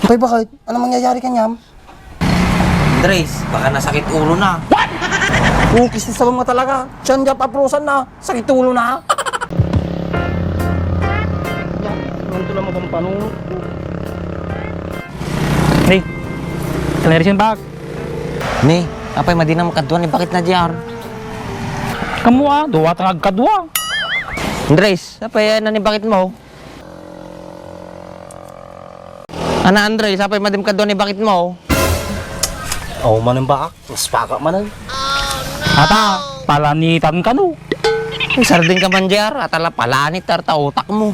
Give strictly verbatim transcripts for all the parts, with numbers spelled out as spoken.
Pay, bakit? Ano mangyayari kaniam? Andres, baka nasakit ulo na. What? Ukis ti sabam nga talaga. Siya nga paprosan na. Sakit ulo na. Yan, ito lang mapampano. Ni, kalirisin bak. Ni, apay madinam kadua ni bakit na, J R? Kamu, ah, duwa ta nga agkadua. Andres, apay, ah, nanibakit mo? Ana, Andres, apay madim kadua ni bakit mo? Aw, manen baak, naspaka manen. Ata, palanitan kano. Sarding ka man, J R, ata la palanit, tarta utak mo.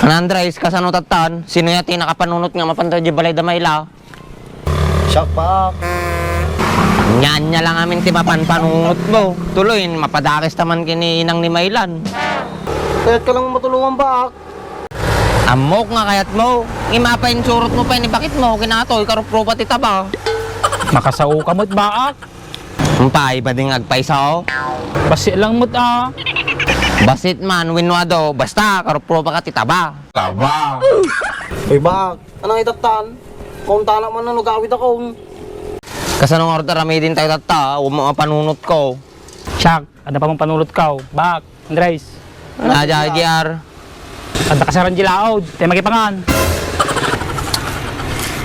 Ana, Andres, kasano tattan? Sino ya ti nakapanunot nga mapantayo di balay da maila? Siak, baak. Nya, nya lang amin ti mapanpanunot mo. Tuloy, mapadakes ta man ken ni inang ni Mailan. Kayat ka lang matulungan, baak. Ammok nga kayat mo. Ngem apay insurot mo pay ni bakit mo, kinatoy, karuprupa ti taba. Makasao ka met, baak. Umpay, bading agpayso? Basi lang met, ah. Basit man, wenno adu, basta, karuprupa ka ti taba. Taba. Uy, baak. Anang itattan? Kauntanak man no agawid akon. Kasano nga arut aramidentayo tatta? Awan mapanunot ko. Siak, adda pay mapanunot ko. Baak, Andres. Ana, J R. Adda kasaran di laod, tay makipangan.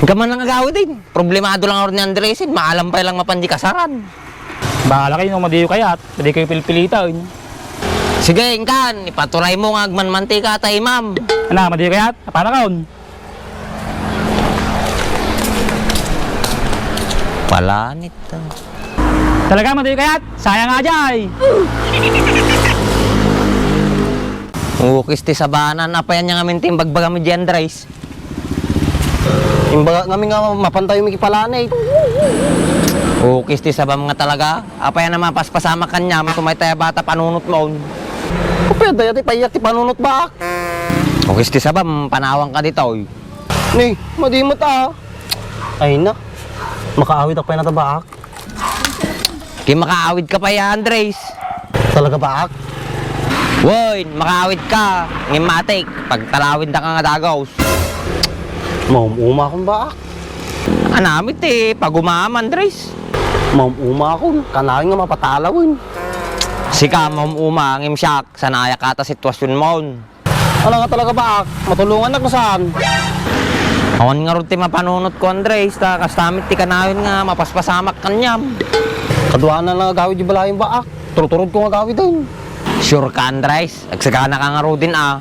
Ika man lang agawid, eh. Problemado lang arut ni Andres, eh. Maalam pay lang mapan di kasaran. Bahala kayo, no, madiyo kayat. Pwede kayo pilpilitan. Sige, inkan, ipaturay mo nga agmanmantika, tay, ma'am. Ana, madiyo kayat? Apana kaon? Palanit, ah. Talaga, madiyo kayat? Sayang nga, jay. Ukis ti sabanan, apay ania ngamin ti imbagbaga mi, Andres? Imbaga ngamin nga mapantayo mi kipalanit. Ukis ti sabam nga talaga. Apay a mapaspasamak kaniam, tumaytay a bata panunot mo. Apay, dayta ti payat ti panunot, baak. Ukis ti sabam, panawang ka ditoy. Ni, madi met, ah. Ay na. Makaawid ak pay nata, baak. Ti makaawid ka pay, Andres. Talaga, baak? Wen, makaawid ka. Ngem matik, pagtalawid na ka nga dagaws. Maum-uma akon, baak. Anami ti pagumam, Andres. Maum-uma akon, kanayon nga mapatalawen. Sika, maum-uma, ngem siak, saan aya kata sitwasion mo. Ala nga talaga, baak, matulongannak no saan? Awan ngarud ti mapanunot ko, Andres, ta kasta met ti kanayon nga mapaspasamak kaniam. Kaduana lang agawid di balayen, baak. Turturod ko nga agawiden. Sure ka, Andres? Agsagana ka ngaruden, ah.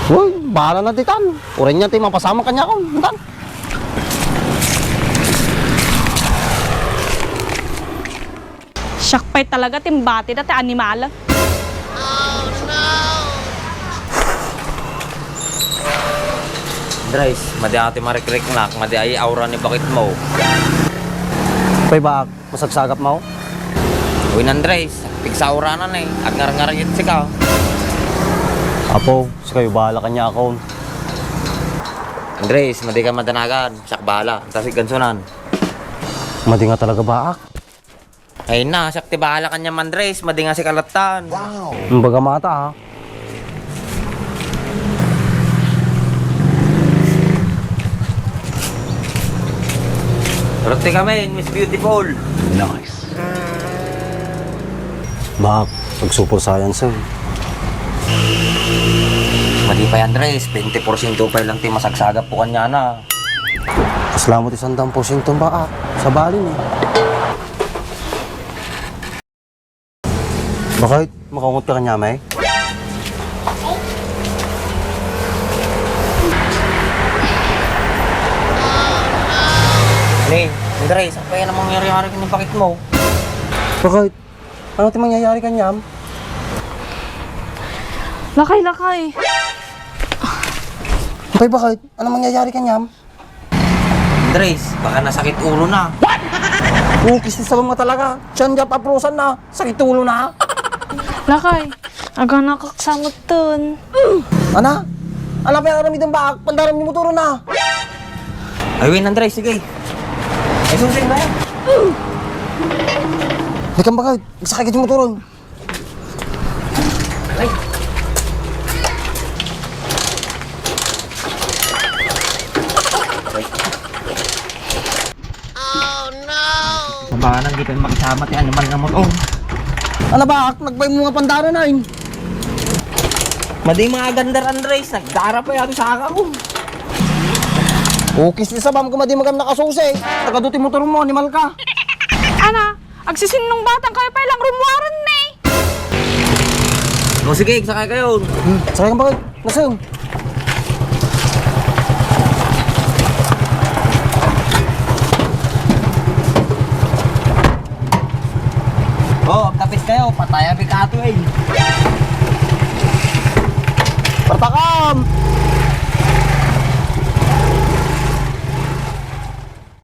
Uy, bahala na ditan. Uray nia ti mapasamak kaniakon. Ditan. Siak pay talaga ti imbati dayta ti animal. Andres, madi a ti marikriknak, madi a aura ni bakit mo. Pay, baak, masagsagap mo? Uy, Andres, pigsauranan, eh. Agngarngarit sika. Apo, sikayo bahala kaniakon. Andres, madi ka madanagan, siak bahala. Tasig gansunan. Madi nga talaga, baak. Ay na, siak ti bahala kaniam, Andres, madi nga sika lattan. Wow. Imbaga mata, ah. Roti kami, Miss Beautiful. Nice. Baak, agsupor science, eh. Madi pay, Andres, twenty porsyento pay lang ti masagsagap ko kaniana. Kasla mo ti sangdang porsyento, baak. Sabali ni. Bakit? Makaungot ka kaniam, eh? Ni, Andres, apay a mangyayari ken ni bakit mo? Bakit? Ano ti mangyayari kaniam? Lakay, lakay. Apay, bakit? Ano mangyayari kaniam? Andres, baka nasakit ulo na. What? Ukis ti sabam nga talaga. Siya nga paprosan na. Sakit ulo na. Lakay, aganakak sa metten. Ana? Ana pay aramidem, baak? Pandaram ni motoron na. Ay, wen, Andres, sige. Ay, susi na. Di kang bagay. Magsakay ka di motoron. Aray. Manang di pa makisama ti animal nga motor. Ala ba, nagbaymo nga pandanan ay. Madi mga gandar Andres, nagdara pa yata sa ako. Ukis ti sabam ko, madi magam nakasusi. Tagado ti motor mo, animal ka. Ana, agsisinnungbatang kayo pa ilang rumuaran ni. O sige, sakay kayo. Hmm, sakay ka ba? Nasaan? O, agtapis kayo. Patay ang Ricardo eh. Partakam!